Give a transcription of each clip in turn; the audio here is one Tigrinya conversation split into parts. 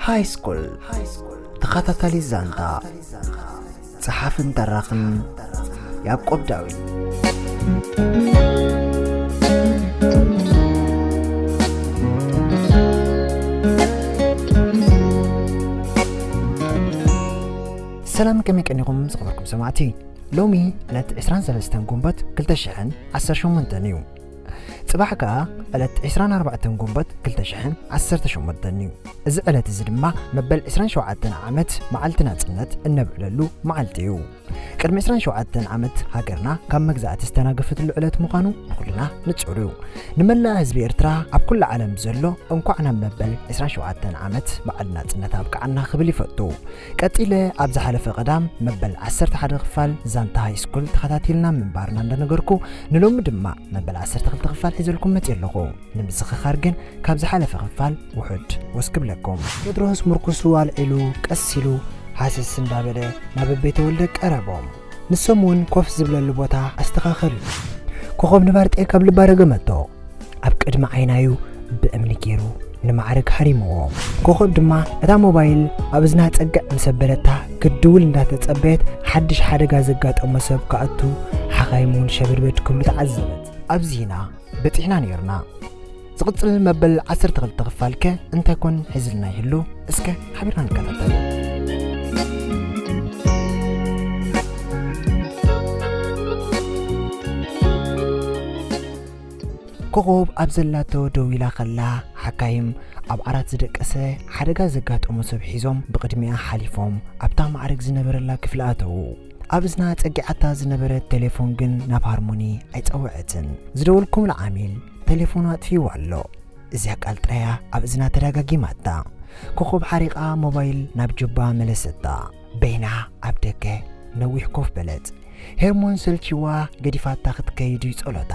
ሃይ ስኩል ተኸታታሊ ዛንታ፣ ጸሓፍን ተራኽን ያዕቆብ ዳዊት። ሰላም፣ ከመይ ቀኒኹም ዝኸበርኩም ሰማዕቲ? ሎሚ ዕለት ዕስራን ሰለስተን ጉንበት ክልተ ሽሕን ዓሰርተ ሸሞንተን እዩ። ጽባሕ ከኣ ዕለት ዕስራን ኣርባዕተን ጉንበት ክልተ ሽሕን ዓሰርተ ሸሞንተን እዩ። እዚ ዕለት እዚ ድማ መበል ዕስራን ሸውዓተን ዓመት መዓልቲ ናጽነት እነብዕለሉ መዓልቲ እዩ። ቅድሚ ዕስራን ሸውዓተን ዓመት ሃገርና ካብ መግዛእቲ ዝተናገፈትሉ ዕለት ምዃኑ ንኹልና ንጹር እዩ። ንመላእ ህዝቢ ኤርትራ ኣብ ኩሉ ዓለም ዘሎ እንኳዕ ናብ መበል ዕስራን ሸውዓተን ዓመት በዓል ናጽነት ኣብቅዓና ክብል ይፈቱ። ቀጺለ ኣብ ዝሓለፈ ቀዳም መበል ዓሰርተ ሓደ ክፋል ዛንታ ሃይ ስኩል ተኸታቲልና ምንባርና እንዳነገርኩ፣ ንሎሚ ድማ መበል ዓሰርተ ክልተ ክፋል ሒዘልኩም መጽየ ኣለኹ። ንምዝኽኻር ግን ካብ ዝሓለፈ ክፋል ውሑድ ወስ ክብለኩም። ቴድሮስ ምርኩሱ ኣልዒሉ ቀስ ኢሉ ሃሰስ እንዳበለ ናብ ኣቤ ተወልደ ቀረቦም። ንሶም እውን ኮፍ ዝብለሉ ቦታ ኣስተኻኸሉ። ኮኾብ ንባርጤ ካብ ልባ ረገመቶ። ኣብ ቅድሚ ዓይናዩ ብእምኒ ገይሩ ንማዕረግ ሃሪምዎ። ኮኾብ ድማ እታ ሞባይል ኣብ እዝና ጸግዕ ምስ ኣበለታ ክትድውል እንዳተጸበየት ሓድሽ ሓደጋ ዘጋጠሞ ሰብ ክኣቱ ሓኻይም እውን ሸበድበድ ክብሉ ተዓዘበት። ኣብዚ ኢና በጺሕና ነይርና። ዝቕጽል መበል ዓሰርተ ክልተ ክፋልከ እንታይ ኮን ሒዝልና ይህሉ? እስከ ሓቢርና ንከታተል። ኮኾብ ኣብ ዘላቶ ደው ኢላ ከላ፣ ሓካይም ኣብ ዓራት ዝደቀሰ ሓደጋ ዘጋጠሞ ሰብ ሒዞም ብቕድሚኣ ሓሊፎም ኣብታ ማዕረግ ዝነበረላ ክፍሊ ኣተዉ። ኣብ እዝና ጸጊዓታ ዝነበረት ቴሌፎን ግን ናብ ሃርሞኒ ኣይጸውዐትን። ዝደወልኩምሉ ዓሚል ቴሌፎኑ ኣጥፊእዋ ኣሎ። እዚኣ ቃል ጥራያ ኣብ እዝና ተደጋጊማታ። ኮኾብ ሓሪቓ ሞባይል ናብ ጁባ መለሰታ። በይና ኣብ ደገ ነዊሕ ኮፍ በለት። ሄርሞን ሰልችዋ ገዲፋታ ክትከይድ እዩ ጸሎታ።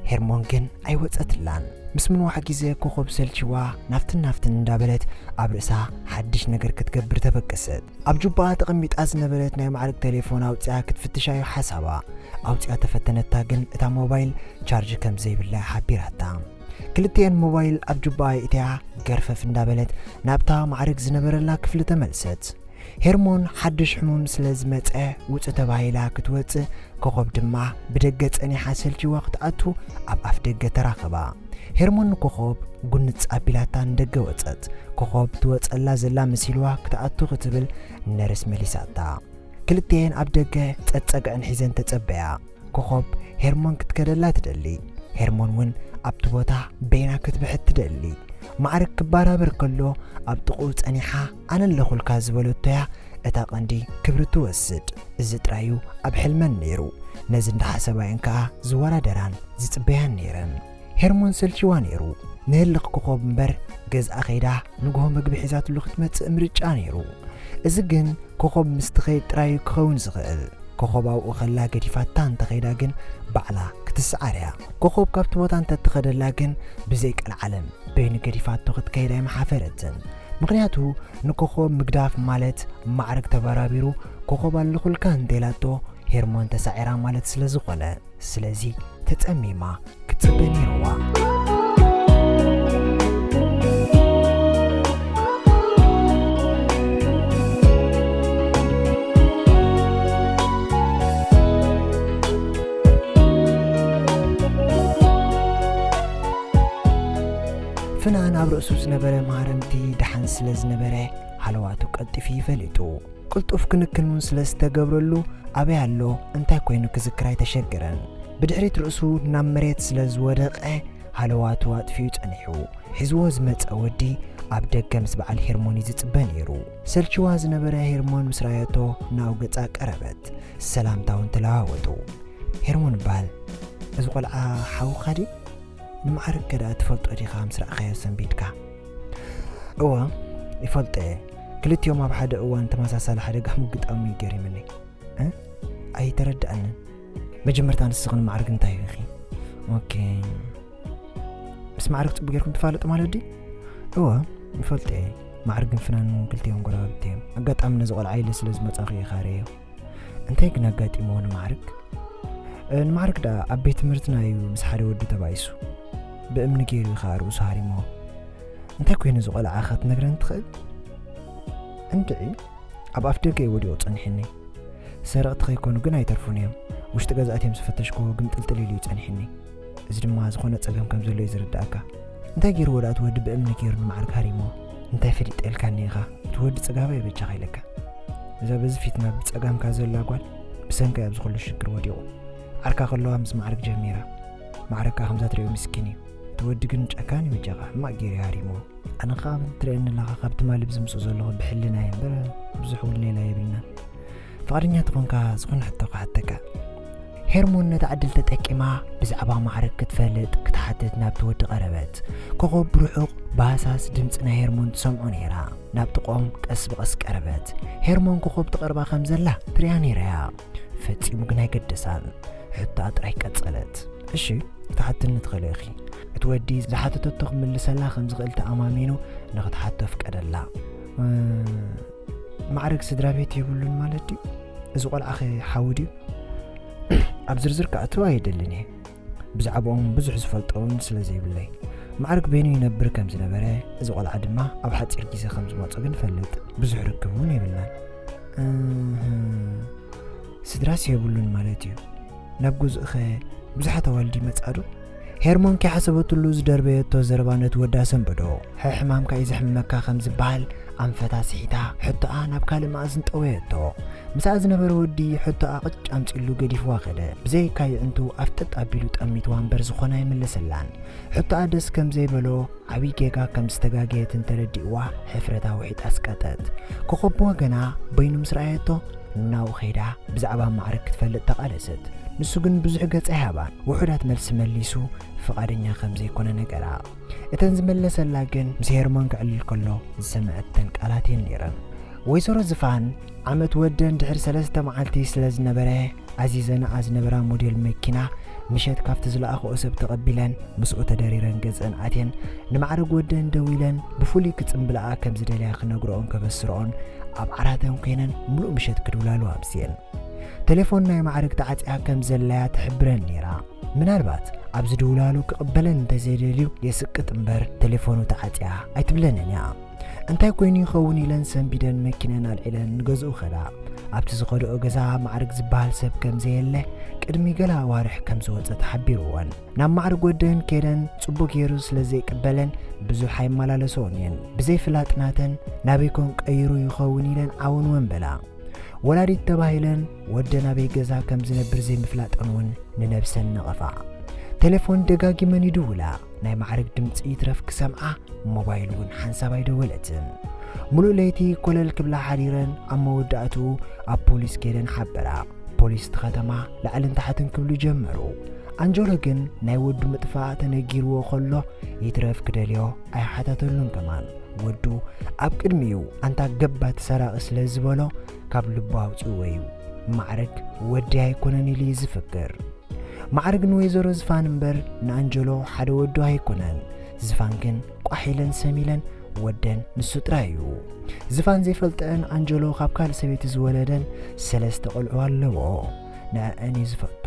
ሄርሞን ግን ኣይወጸትላን። ምስ ምንዋሕ ግዜ ኮኾብ ሰልችዋ ናፍትን ናፍትን እንዳበለት ኣብ ርእሳ ሓድሽ ነገር ክትገብር ተበገሰት። ኣብ ጁባኣ ተቐሚጣ ዝነበረት ናይ ማዕረግ ቴሌፎን ኣውጺኣ ክትፍትሻ እዩ ሓሳባ። ኣውጺኣ ተፈተነታ፣ ግን እታ ሞባይል ቻርጅ ከም ዘይብላ ሓቢራታ። ክልቲኤን ሞባይል ኣብ ጁባኣ ኣእትያ ገርፈፍ እንዳበለት ናብታ ማዕረግ ዝነበረላ ክፍሊ ተመልሰት። ሄርሞን ሓድሽ ሕሙም ስለ ዝመጸ ውጹ ተባሂላ ክትወጽእ፣ ኮኾብ ድማ ብደገ ጸኒሓ ሰልችዋ ክትኣቱ ኣብ ኣፍ ደገ ተራኸባ። ሄርሞን ንኮኾብ ጉንጽ ኣቢላታ ንደገ ወጸት። ኮኾብ ትወጸላ ዘላ መሲልዋ ክትኣቱ ክትብል ነርስ መሊሳታ። ክልቲኤን ኣብ ደገ ጸጸግዐን ሒዘን ተጸበያ። ኮኾብ ሄርሞን ክትከደላ ትደሊ። ሄርሞን እውን ኣብቲ ቦታ በይና ክትብሕት ትደሊ። ማዕረግ ክበራበር ከሎ ኣብ ጥቕኡ ጸኒሓ፣ "ኣነ ኣለኹልካ" ዝበለቶያ እታ ቀንዲ ክብሪ ትወስድ። እዚ ጥራዩ ኣብ ሕልመን ነይሩ። ነዚ እንዳሓሰባየን ከኣ ዝወዳደራን ዝጽበያን ነይረን። ሄርሞን ሰልችዋ ነይሩ። ንህልኽ ኮኾብ እምበር ገዝኣ ከይዳ ንግሆ መግቢ ሒዛትሉ ክትመጽእ ምርጫ ነይሩ። እዚ ግን ኮኾብ ምስ ትኸይድ ጥራዩ ክኸውን ዝኽእል። ኮኾብ ኣብኡ ከላ ገዲፋታ እንተኸይዳ ግን ባዕላ ክትስዓር እያ። ኮኾብ ካብቲ ቦታ እንተትኸደላ ግን ብዘይ ቀልዓለም በይኑ ገዲፋቶ ክትከይድ ኣይምሓፈረትን። ምኽንያቱ ንኮኾብ ምግዳፍ ማለት ማዕረግ ተበራቢሩ ኮኾብ ኣለኹልካ እንተኢላቶ ሄርሞን ተሳዒራ ማለት ስለ ዝኾነ። ስለዚ ተጸሚማ ክትጽበ ነይርዋ። ፍናን ኣብ ርእሱ ዝነበረ ማህረምቲ ደሓን ስለ ዝነበረ፣ ሃለዋቱ ቀልጢፉ እዩ ፈሊጡ። ቅልጡፍ ክንክን እውን ስለ ዝተገብረሉ፣ ኣበይ ኣሎ፣ እንታይ ኮይኑ ክዝክር ኣይተሸገረን። ብድሕሪት ርእሱ ናብ መሬት ስለ ዝወደቐ፣ ሃለዋቱ ኣጥፊኡ ጸኒሑ። ሒዝዎ ዝመጸ ወዲ ኣብ ደገ ምስ በዓል ሄርሞን እዩ ዝጽበ ነይሩ። ሰልችዋ ዝነበረ ሄርሞን ምስ ረኣየቶ፣ ናው ገጻ ቀረበት። ሰላምታ እውን ተለዋወጡ። ሄርሞን እበሃል። እዚ ቆልዓ ሓውኻ ድዩ? ንማዕረግ ከ ደኣ ትፈልጦ ዲኻ ምስ ረኣኻዮ ሰንቢድካ? እወ፣ ይፈልጦ እየ። ክልቲኦም ኣብ ሓደ እዋን ተመሳሳሊ ሓደጋ ምግጣሙ እዩ ገሪምኒ። እ? ኣይተረድኣንን። መጀመርታ ንስኽን ማዕርግ እንታይ ኢኺ? ኦኬ። ምስ ማዕርግ ጽቡቅ ጌርኩም ትፋለጡ ማለት ድዩ? እወ፣ ይፈልጦ እየ። ማዕርግን ፍናንን ክልቲኦም ጎረባብቲ እዮም። ኣጋጣሚ ነዚ ቆልዓ ኢለ ስለ ዝመጻኹ ኢኻ ርእዮ። እንታይ ግን ኣጋጢምዎ ንማዕርግ? እ፣ ንማዕርግ ደኣ ኣብ ቤት ትምህርትና እዩ ምስ ሓደ ወዲ ተባኢሱ። ብእምኒ ገይሩ እዩ ኸኣ ርእሱ ሃሪምዎ። እንታይ ኮይኑ እዚ ቆልዓ ኸ ትነግረኒ ትኽእል? እንድዒ ኣብ ኣፍ ደገ እዩ ወዲቑ ጸኒሕኒ። ሰረቕቲ ከይኮኑ ግን ኣይተርፉን እዮም። ውሽጢ ገዛ ኣትዮም ዝፈተሽክዎ ግምጥልጥል ኢሉ እዩ ጸኒሕኒ። እዚ ድማ ዝኾነ ጸገም ከም ዘሎ እዩ ዝርድኣካ። እንታይ ገይርዎ ደኣ እቲ ወዲ ብእምኒ ገይሩ ንማዕርግ ሃሪሞ? እንታይ ፈሊጠ ኢልካኒ ኢኻ? እቲ ወዲ ጽጋባ ይበጃኻ ኢለካ። እዛ በዚ ፊትና ብጸጋምካ ዘላ ጓል ብሰንካ ኣብ ዝኹሉ ሽግር ወዲቑ። ዓርካ ከለዋ ምስ ማዕርግ ጀሚራ። ማዕርግ ከኣ ከምዛ ትሪኦ ምስኪን እዩ። እቲ ወዲ ግን ጨካን እዩ በጃኻ፣ ሕማቕ ገይሩ እዩ ሃሪሞ። ኣነ ከኣ ትርእየኒ ኣለኻ፣ ካብ ትማሊ ብዝምጽእ ዘለኹ ብሕልና እየ እምበር ብዙሕ እውን ሌላ የብልናን። ፍቓደኛ ተኾንካ ዝኾነ ሕቶ ክሓተካ። ሄርሞን ነታ ዕድል ተጠቂማ ብዛዕባ ማዕርግ ክትፈልጥ ክትሓትት ናብቲ ወዲ ቀረበት። ኮኾብ ብርሑቕ ብሃሳስ ድምጺ ናይ ሄርሞን ትሰምዖ ነይራ። ናብ ጥቖም ቀስ ብቐስ ቀረበት። ሄርሞን ኮኾብ ትቐርባ ከም ዘላ ትሪኣ ነይራ እያ። ፈጺሙ ግን ኣይገደሳን። ሕቶኣ ጥራይ ቀጸለት። እሺ፣ ክትሓትኒ ትኽእሊ ኢኺ። እቲ ወዲ ዝሓተተቶ ክምልሰላ ከም ዝኽእል ተኣማሚኑ ንኽትሓቶ ፍቀደላ። እ፣ ማዕርግ ስድራ ቤት የብሉን ማለት ድዩ? እዚ ቆልዓኸ ሓዊ ድዩ? ኣብ ዝርዝር ክኣትው ኣይደልን እየ። ብዛዕባኦም ብዙሕ ዝፈልጦ እውን ስለ ዘይብለይ። ማዕርግ በይኑ ይነብር ከም ዝነበረ፣ እዚ ቆልዓ ድማ ኣብ ሓጺር ግዜ ከም ዝመጾ ግን እፈልጥ። ብዙሕ ርክብ እውን የብልናን። እህ፣ ስድራስ የብሉን ማለት እዩ። ናብ ገዝኡኸ ብዙሓት ኣዋልድ ይመጻ ዶ? ሄርሞን ከይሓሰበትሉ ዝደርበየቶ ዘረባ ነቲ ወዲ ኣሰንበዶ። ሕሕማምካ እዩ ዘሕምመካ ከም ዝበሃል ኣንፈታ ስሒታ ሕቶኣ ናብ ካልእ መኣዝን ጠወየቶ። ምስኣ ዝነበረ ወዲ ሕቶኣ ቅጭ ኣምጺሉ ገዲፍዋ ከደ። ብዘይካ ይዕንቱ ኣፍጠጥ ኣቢሉ ጠሚትዋ እምበር ዝኾነ ኣይመለሰላን። ሕቶኣ ደስ ከም ዘይበሎ ዓብዪ ጌጋ ከም ዝተጋገየትን ተረዲእዋ ሕፍረታ ውሒጣ ኣስቀጠት። ኮኾብ ብወገና በይኑ ምስ ረኣየቶ ናብኡ ከይዳ ብዛዕባ ማዕርግ ክትፈልጥ ተቓለሰት። ንሱ ግን ብዙሕ ገጽ ኣይሃባን። ውሑዳት መልሲ መሊሱ ፍቓደኛ ከም ዘይኮነ ነገራ። እተን ዝመለሰላ ግን ምስ ሄርሞን ክዕልል ከሎ ዝሰምዐተን ቃላት እየን ነይረን። ወይዘሮ ዝፋን ዓመት ወደን ድሕሪ ሰለስተ መዓልቲ ስለ ዝነበረ ኣዚዘንኣ ዝነበራ ሞዴል መኪና ምሸት ካብቲ ዝለኣኽኦ ሰብ ተቐቢለን ምስኡ ተደሪረን ገጸን ኣትየን ንማዕርግ ወደን ደዊለን ብፍሉይ ክጽምብልኣ ከም ዝደልያ ክነግርኦን ከበስርኦን ኣብ ዓራተን ኮይነን ምሉእ ምሸት ክድውላሉ ኣምስየን። ቴሌፎን ናይ ማዕርግ ተዓጽያ ከም ዘላያ ትሕብረን ነይራ። ምናልባት ኣብ ዝድውላሉ ክቕበለን እንተዘይደልዩ የስቅጥ እምበር ቴሌፎኑ ተዓጽያ ኣይትብለንን እያ። እንታይ ኮይኑ ይኸውን ኢለን ሰንቢደን መኪነን ኣልዒለን ንገዝኡ ከዳ። ኣብቲ ዝኸድኦ ገዛ ማዕርግ ዝበሃል ሰብ ከም ዘየለ ቅድሚ ገለ ኣዋርሕ ከም ዝወጸ ተሓቢርወን። ናብ ማዕርግ ወደን ከይደን ጽቡቕ ገይሩ ስለ ዘይቅበለን ብዙሕ ኣይመላለስኦን እየን። ብዘይ ፍላጥ ናተን ናበይ ኮን ቀይሩ ይኸውን ኢለን ዓወንወን በላ። ወላዲት ተባሂለን ወደን ኣበይ ገዛ ከም ዝነብር ዘይምፍላጠን እውን ንነብሰን ነቐፋ። ቴሌፎን ደጋጊመን ይድውላ። ናይ ማዕርግ ድምጺ ይትረፍ ክሰምዓ ሞባይል እውን ሓንሳብ ኣይደወለትን። ሙሉእ ለይቲ ኮለል ክብላ ሓዲረን ኣብ መወዳእትኡ ኣብ ፖሊስ ከይደን ሓበራ። ፖሊስ እቲ ከተማ ላዕልን ታሕትን ክብሉ ጀመሩ። ኣንጀሎ ግን ናይ ወዱ ምጥፋእ ተነጊርዎ ከሎ ይትረፍ ክደልዮ ኣይሓተተሉን ከማን። ወዱ ኣብ ቅድሚኡ ኣንታ ገባቲ ሰራቒ ስለ ዝበሎ ካብ ልቡ ኣውጺእዎ እዩ። ማዕርግ ወዲ ኣይኮነን ኢሉ እዩ ዝፍክር። ማዕርግ ንወይዘሮ ዝፋን እምበር ንኣንጀሎ ሓደ ወዱ ኣይኮነን። ዝፋን ግን ቋሕ ኢለን ሰም ኢለን ወደን ንሱ ጥራይ እዩ። ዝፋን ዘይፈልጠን ኣንጀሎ ካብ ካልእ ሰበይቲ ዝወለደን ሰለስተ ቆልዑ ኣለዎ። ንዕአን እዩ ዝፈቱ፣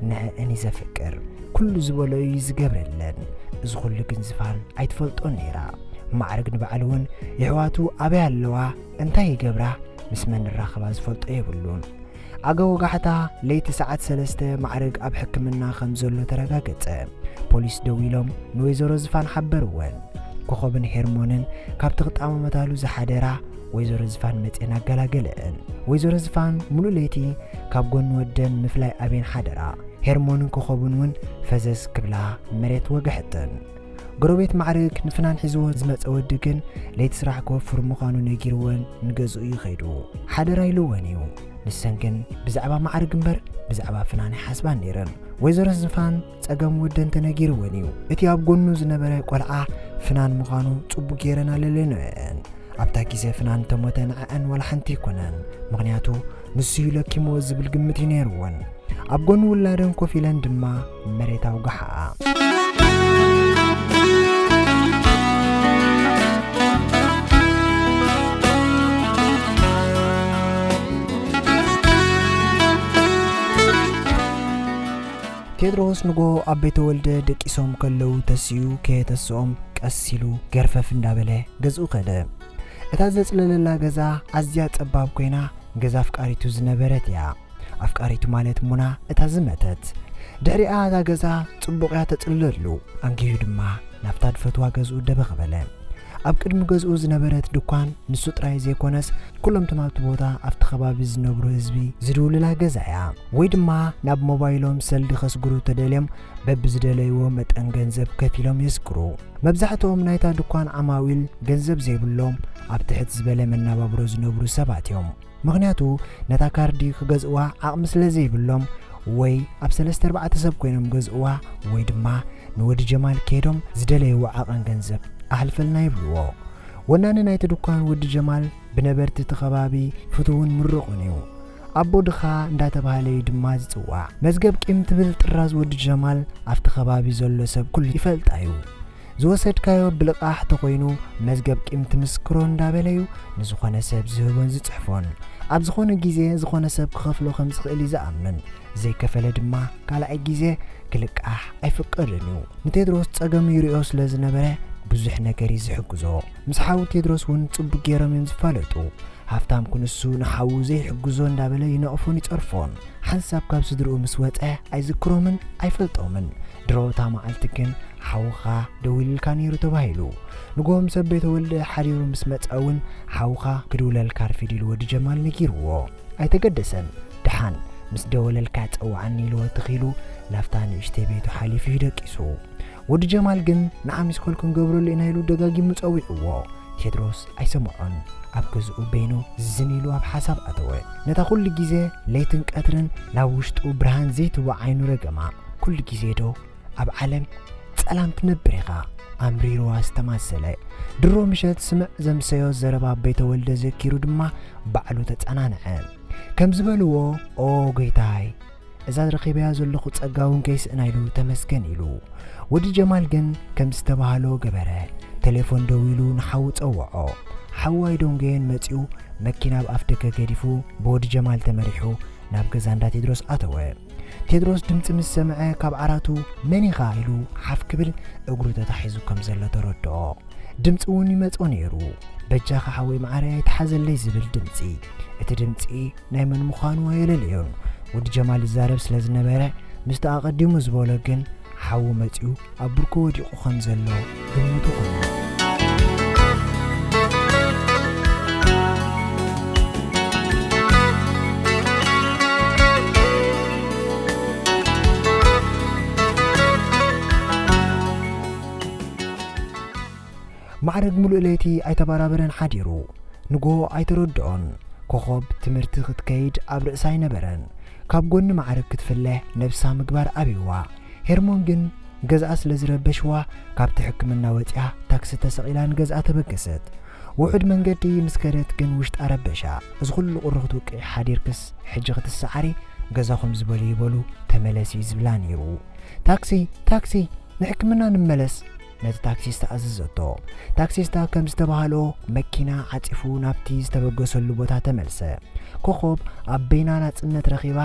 ንዕአን እዩ ዘፍቅር። ኩሉ ዝበሎ እዩ ዝገብረለን። እዚ ኩሉ ግን ዝፋን ኣይትፈልጦን ነይራ። ማዕርግ ንባዕሉ እውን የሕዋቱ ኣበይ ኣለዋ፣ እንታይ ይገብራ፣ ምስ መን ይራኸባ ዝፈልጦ የብሉን። ኣጋ ወጋሕታ ለይቲ ሰዓት ሰለስተ ማዕርግ ኣብ ሕክምና ከም ዘሎ ተረጋገጸ። ፖሊስ ደዊሎም ንወይዘሮ ዝፋን ሓበርወን። ኮኾብን ሄርሞንን ካብቲ ክጠማመታሉ ዝሓደራ ወይዘሮ ዝፋን መጼን ኣገላገለአን። ወይዘሮ ዝፋን ሙሉእ ለይቲ ካብ ጎኒ ወደን ምፍላይ ኣቤን ሓደራ። ሄርሞንን ኮኾብን እውን ፈዘዝ ክብላ መሬት ወግሐተን። ጎረቤት ማዕርግ ንፍናን ሒዝዎ ዝመጸ ወዲ ግን ለይቲ ስራሕ ክወፍር ምዃኑ ነጊርወን ንገዝኡ እዩ ከይዱ። ሓደራ ኢልወን እዩ። ንሰን ግን ብዛዕባ ማዕርግ እምበር ብዛዕባ ፍናን ኣይሓስባን ነይረን። ወይዘሮ ዝፋን ጸገም ወደን ተነጊርወን እዩ። እቲ ኣብ ጎኑ ዝነበረ ቆልዓ ፍናን ምዃኑ ጽቡቕ ገይረን ኣለለንኦን። ኣብታ ግዜ ፍናን እንተሞተ ንዐአን ዋላ ሓንቲ ኣይኮነን። ምኽንያቱ ንሱ እዩ ለኪምዎ ዝብል ግምት እዩ ነይርወን። ኣብ ጎኒ ውላደን ኮፍ ኢለን ድማ መሬት ኣውግሓኣ። ቴድሮስ ንጎ ኣብ ቤተ ወልደ ደቂሶም ከለዉ ተሲኡ ከየተስኦም ቀስ ኢሉ ገርፈፍ እንዳበለ ገዝኡ ከደ። እታ ዘጽለለላ ገዛ ኣዝያ ጸባብ ኮይና፣ ገዛ ኣፍቃሪቱ ዝነበረት እያ። ኣፍቃሪቱ ማለት ሙና፣ እታ ዝመተት። ድሕሪኣ እታ ገዛ ጽቡቕ እያ ተጽልለሉ። ኣንጊሁ ድማ ናብታ ድፈትዋ ገዝኡ ደበኽ በለ። ኣብ ቅድሚ ገዝኡ ዝነበረት ድኳን ንሱ ጥራይ ዘይኮነስ፣ ኩሎም እቶም ኣብቲ ቦታ፣ ኣብቲ ከባቢ ዝነብሩ ህዝቢ ዝድውሉላ ገዛ እያ። ወይ ድማ ናብ ሞባይሎም ሰልዲ ከስግሩ ተደልዮም፣ በብዝደለይዎ መጠን ገንዘብ ከፊሎም የስግሩ። መብዛሕትኦም ናይታ ድኳን ዓማዊል ገንዘብ ዘይብሎም፣ ኣብ ትሕት ዝበለ መነባብሮ ዝነብሩ ሰባት እዮም። ምኽንያቱ፣ ነታ ካርዲ ክገዝእዋ ዓቕሚ ስለ ዘይብሎም፣ ወይ ኣብ ሰለስተ ኣርባዕተ ሰብ ኮይኖም ገዝእዋ፣ ወይ ድማ ንወዲ ጀማል ከይዶም ዝደለይዎ ዓቐን ገንዘብ ኣሕልፈልና ይብልዎ። ወናኒ ናይቲ ድኳን ወዲ ጀማል ብነበርቲ እቲ ከባቢ ፍቱውን ምሩቕን እዩ። ኣቦ ድኻ እንዳተባህለ እዩ ድማ ዝጽዋዕ። መዝገብ ቂም ትብል ጥራዝ ወዲ ጀማል ኣብቲ ከባቢ ዘሎ ሰብ ኩሉ ይፈልጣ እዩ። ዝወሰድካዮ ብልቓሕ ተኾይኑ መዝገብ ቂም ትምስክሮ እንዳበለ እዩ ንዝኾነ ሰብ ዝህቦን ዝጽሕፎን። ኣብ ዝኾነ ግዜ ዝኾነ ሰብ ክኸፍሎ ከም ዝኽእል እዩ ዝኣምን። ዘይከፈለ ድማ ካልኣይ ግዜ ክልቃሕ ኣይፍቀድን እዩ። ንቴድሮስ ጸገሙ ይሪኦ ስለ ዝነበረ ብዙሕ ነገር እዩ ዝሕግዞ። ምስ ሓው ቴድሮስ እውን ጽቡቅ ገይሮም እዮም ዝፋለጡ። ሃፍታም ክንሱ ንሓዉ ዘይሕግዞ እንዳበለ ይነቕፎን ይጸርፎን። ሓንሳብ ካብ ስድርኡ ምስ ወጸ ኣይዝክሮምን ኣይፈልጦምን። ድሮ እታ መዓልቲ ግን ሓውኻ ደዊልልካ ነይሩ ተባሂሉ። ንግሆ ምስ ኣቦይ ተወልደ ሓዲሩ ምስ መጸ እውን ሓውኻ ክድውለልካ ኣርፊዱ ኢሉ ወዲ ጀማል ነጊርዎ። ኣይተገደሰን። ደሓን ምስ ደወለልካ ጸውዓኒ ኢልዎ ትኺሉ ናብታ ንእሽተይ ቤቱ ሓሊፉ እዩ ደቂሱ። ወዲ ጀማል ግን ንዓ ሚስኮል ክንገብረሉ ኢና ኢሉ ደጋጊሙ ጸዊዕዎ። ቴድሮስ ኣይሰምዖን። ኣብ ገዝኡ በይኑ ዝን ኢሉ ኣብ ሓሳብ ኣተወ። ነታ ኩሉ ግዜ ለይትን ቀትርን ናብ ውሽጡ ብርሃን ዘይትቦ ዓይኑ ረገማ። ኩሉ ግዜ ዶ ኣብ ዓለም ጸላም ትነብር ኢኻ? ኣምሪርዋ ዝተማሰለ። ድሮ ምሸት ስምዕ ዘምሰዮ ዘረባ ኣቦይ ተወልደ ዘኪሩ ድማ ባዕሉ ተጸናንዐ። ከም ዝበልዎ፣ "ኦ ጎይታይ፣ እዛ ረኺበያ ዘለኹ ጸጋ እውን ከይስእና" ኢሉ ተመስገን ኢሉ። ወዲ ጀማል ግን ከም ዝተባህሎ ገበረ። ቴሌፎን ደዊሉ ንሓዉ ጸውዖ። ሓዉ ኣይደንጎየን መጺኡ መኪና ኣብ ኣፍ ደገ ገዲፉ ብወዲ ጀማል ተመሪሑ ናብ ገዛ እንዳ ቴድሮስ ኣተወ። ቴድሮስ ድምጺ ምስ ሰምዐ ካብ ዓራቱ "መን ኢኻ?" ኢሉ ሓፍ ክብል እግሩ ተታሒዙ ከም ዘሎ ተረድኦ። ድምጺ እውን ይመጾ ነይሩ። "በጃኻ ሓወይ መዓረይ ኣይትሓዘለይ" ዝብል ድምጺ። እቲ ድምጺ ናይ መን ምዃኑ ኣየለለዮን። ወዲ ጀማል ይዛረብ ስለ ዝነበረ ምስቲ ኣቐዲሙ ዝበሎ ግን ሓዉ መጺኡ ኣብ ብርኩ ወዲቑ ከም ዘሎ ግምቱ ኾነ። ማዕረግ ሙሉእ ለይቲ ኣይተበራበረን ሓዲሩ። ንግሆ ኣይተረድኦን። ኮኾብ ትምህርቲ ክትከይድ ኣብ ርእሳ ኣይነበረን። ካብ ጎኒ ማዕረግ ክትፍለ ነብሳ ምግባር ኣብይዋ። ሄርሞን ግን ገዝኣ ስለ ዝረበሽዋ ካብቲ ሕክምና ወጺኣ ታክሲ ተሰቒላ ንገዝኣ ተበገሰት። ውሑድ መንገዲ ምስ ከደት ግን ውሽጣ ረበሻ። "እዚ ኩሉ ቁሪ ክትውቅዒ ሓዲርክስ ሕጂ ክትሰዓሪ?" ገዛኹም ዝበሉ ይበሉ፣ "ተመለሲ" ዝብላ ነይሩ። "ታክሲ፣ ታክሲ፣ ንሕክምና ንመለስ!" ነቲ ታክሲስታ ኣዘዘቶ። ታክሲስታ ከም ዝተባህሎ መኪና ዓጺፉ ናብቲ ዝተበገሰሉ ቦታ ተመልሰ። ኮኾብ ኣብ በይና ናጽነት ረኺባ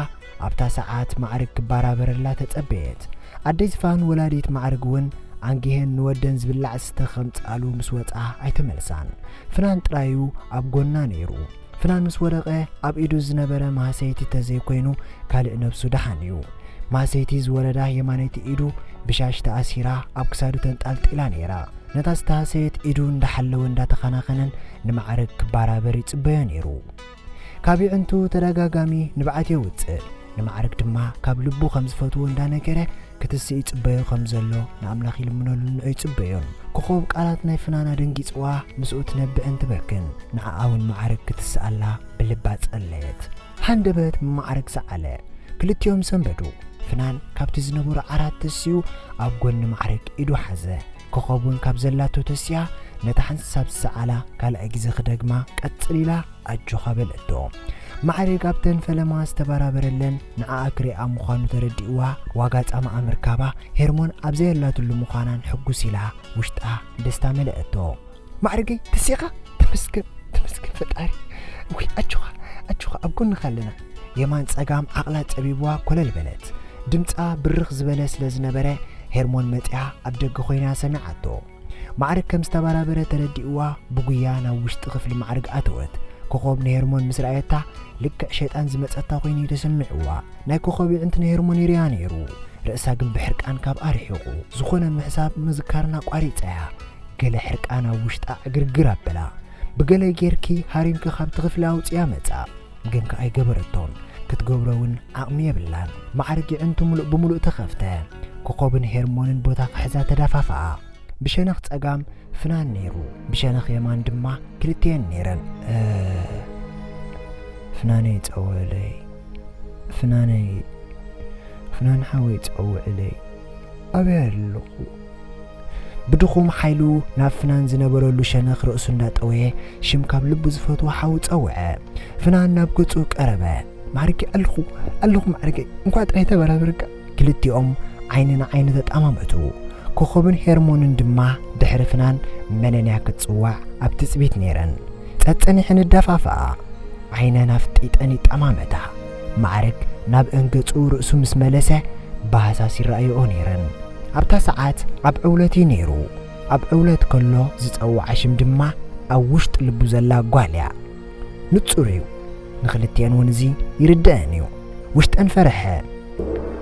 ኣብታ ሰዓት ማዕርግ ክበራበረላ ተጸበየት። ኣደይ ዝፋን ወላዲት ማዕርግ እውን ኣንጊሀን ንወደን ዝብላዕ ዝስተ ከምጽኣሉ ምስ ወጻ ኣይተመልሳን። ፍናን ጥራዩ ኣብ ጎና ነይሩ። ፍናን ምስ ወደቐ ኣብ ኢዱ ዝነበረ ማህሰይቲ ተዘይኮይኑ ካልእ ነብሱ ደሓን እዩ። ማህሰይቲ ዝወረዳ የማነይቲ ኢዱ ብሻሽ ተኣሲራ ኣብ ክሳዱ ተንጣልጢላ ነይራ። ነታ ዝተሃሰየት ኢዱ እንዳሓለወ እንዳተኸናኸነን ንማዕረግ ክባራበር ይጽበዮ ነይሩ። ካብ ይዕንቱ ተደጋጋሚ ንብዓት የውጽእ። ንማዕረግ ድማ ካብ ልቡ ከም ዝፈትዎ እንዳነገረ ክትስእ ይጽበዮ ከም ዘሎ ንኣምላኽ ይልምነሉን ንዑ ይጽበዮን። ኮኾብ ቃላት ናይ ፍናን ኣደንጊጽዋ ምስኡ ትነብዕን ትበክን። ንዓኣ እውን ማዕረግ ክትስኣላ ብልባ ጸለየት። ሃንደበት ማዕረግ ሰዓለ። ክልቲኦም ሰንበዱ። ፍናን ካብቲ ዝነበሮ ዓራት ተሲኡ ኣብ ጎኒ ማዕረግ ኢዱ ሓዘ። ኮኾብ እውን ካብ ዘላቶ ተሲኣ ነታ ሓንሳብ ዝሰዓላ ካልኣይ ግዜ ክደግማ ቀጽል ኢላ ኣጆኻ በለቶ። ማዕረግ ኣብተን ፈለማ ዝተበራበረለን ንዓኣ ክሪኣ ምዃኑ ተረዲእዋ ዋጋ ጻማኣ ምርካባ ሄርሞን ኣብ ዘየላትሉ ምዃናን ሕጉስ ኢላ ውሽጣ ደስታ መለአቶ። ማዕረገይ ተሲእኻ? ተመስገን፣ ተመስገን ፈጣሪ። ውይ ኣጆኻ፣ ኣጆኻ ኣብ ጎንኻ ኣለና። የማን ጸጋም ዓቕላ ጸቢብዋ ኮለል በለት። ድምጻ ብርኽ ዝበለ ስለ ዝነበረ ሄርሞን መጺኣ ኣብ ደገ ኮይና ሰሚዓቶ። ማዕርግ ከም ዝተበራበረ ተረዲእዋ፣ ብጉያ ናብ ውሽጢ ክፍሊ ማዕርግ ኣተወት። ኮኾብ ንሄርሞን ምስ ረኣየታ፣ ልክዕ ሸይጣን ዝመጸታ ኮይኑ እዩ ተሰሚዕዋ። ናይ ኮኾብ ይዕንቲ ንሄርሞን ይርያ ነይሩ። ርእሳ ግን ብሕርቃን ካብ ኣርሒቑ። ዝኾነ ምሕሳብ ምዝካርን ኣቋሪጻ እያ። ገለ ሕርቃን ኣብ ውሽጣ ዕግርግር ኣበላ። "ብገለ ጌርኪ ሃሪምኪ ካብቲ ክፍሊ ኣውጽያ መጻ." ግን ከኣ ኣይገበረቶን። ክትገብሮ እውን ዓቕሚ የብላን። ማዕርግ ይዕንቱ ምሉእ ብምሉእ ተኸፍተ። ኮኾብን ሄርሞንን ቦታ ክሕዛ ተዳፋፍኣ። ብሸነኽ ጸጋም ፍናን ነይሩ። ብሸነኽ የማን ድማ ክልቲኤን ነይረን። "እ፣ ፍናነይ ጸውዕለይ፣ ፍናነይ፣ ፍናን ሓወይ ጸውዕለይ፣ ኣበይ ኣለኹ?" ብድኹም ሓይሉ ናብ ፍናን ዝነበረሉ ሸነኽ ርእሱ እንዳጠወየ ሽም ካብ ልቡ ዝፈትዎ ሓው ጸውዐ። ፍናን ናብ ገጹ ቀረበ። "ማዕርገይ ኣለኹ፣ ኣለኹ ማዕርገይ፣ እንኳዕ ጥራይ ተበራበርካ።" ክልቲኦም ዓይኒ ንዓይኒ ተጠማመቱ። ኮኾብን ሄርሞንን ድማ ድሕሪ ፍናን መነንያ ክትጽዋዕ ኣብ ትጽቢት ነይረን። ጸጸኒሐን እዳፋፍኣ። ዓይነን ኣፍጢጠን ይጠማመታ። ማዕርግ ናብ እንገጹ ርእሱ ምስ መለሰ፣ ብሃሳስ ይረኣይኦ ነይረን። ኣብታ ሰዓት ኣብ ዕውለት እዩ ነይሩ። ኣብ ዕውለት ከሎ ዝጸውዓ ሽም ድማ ኣብ ውሽጢ ልቡ ዘላ ጓል እያ። ንጹር እዩ። ንክልቲኤን እውን እዚ ይርድአን እዩ። ውሽጠን ፈርሐ።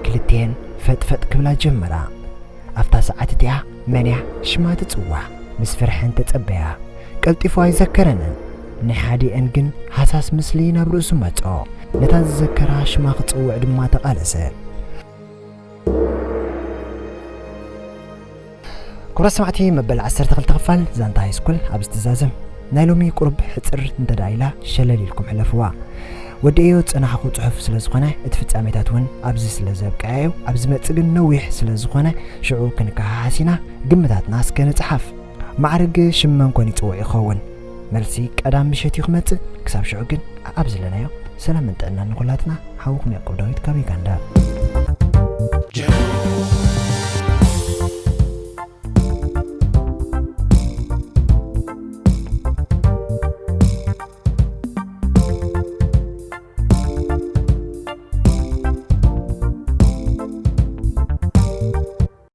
ክልቲኤን ፈጥፈጥ ክብላ ጀመራ። ኣብታ ሰዓት እቲኣ መን እያ ሽማ ትጽዋዕ? ምስ ፍርሐን ተጸበያ። ቀልጢፉ ኣይዘከረንን። ናይ ሓዲኤን ግን ሃሳስ ምስሊ ናብ ርእሱ መጾ። ነታ ዝዘከራ ሽማ ክጽውዕ ድማ ተቓለሰ። ክቡራት ሰማዕቲ፣ መበል ዓሰርተ ክልተ ክፋል ዛንታ ሃይስኩል ኣብዚ ትዛዘም። ናይ ሎሚ ቁሩብ ሕጽር እንተ ደኣ ኢላ ሸለል ኢልኩም ሕለፍዋ። ወዲኤዮ ዝጸናሕኹ ጽሑፍ ስለ ዝኾነ፣ እቲ ፍጻሜታት እውን ኣብዚ ስለ ዘብቅዐዮ፣ ኣብ ዝመጽእ ግን ነዊሕ ስለ ዝኾነ፣ ሽዑ ክንከሓሓስ ኢና። ግምታትና እስከ ንጽሓፍ። ማዕርግ ሽም መን ኮን ይጽውዕ ይኸውን? መልሲ ቀዳም ምሸት እዩ ክመጽእ። ክሳብ ሽዑ ግን ኣብ ዘለናዮ ሰላምን ጥዕናን ንኹላትና። ሓውኹም ያዕቆብ ዳዊት ካብ ዩጋንዳ።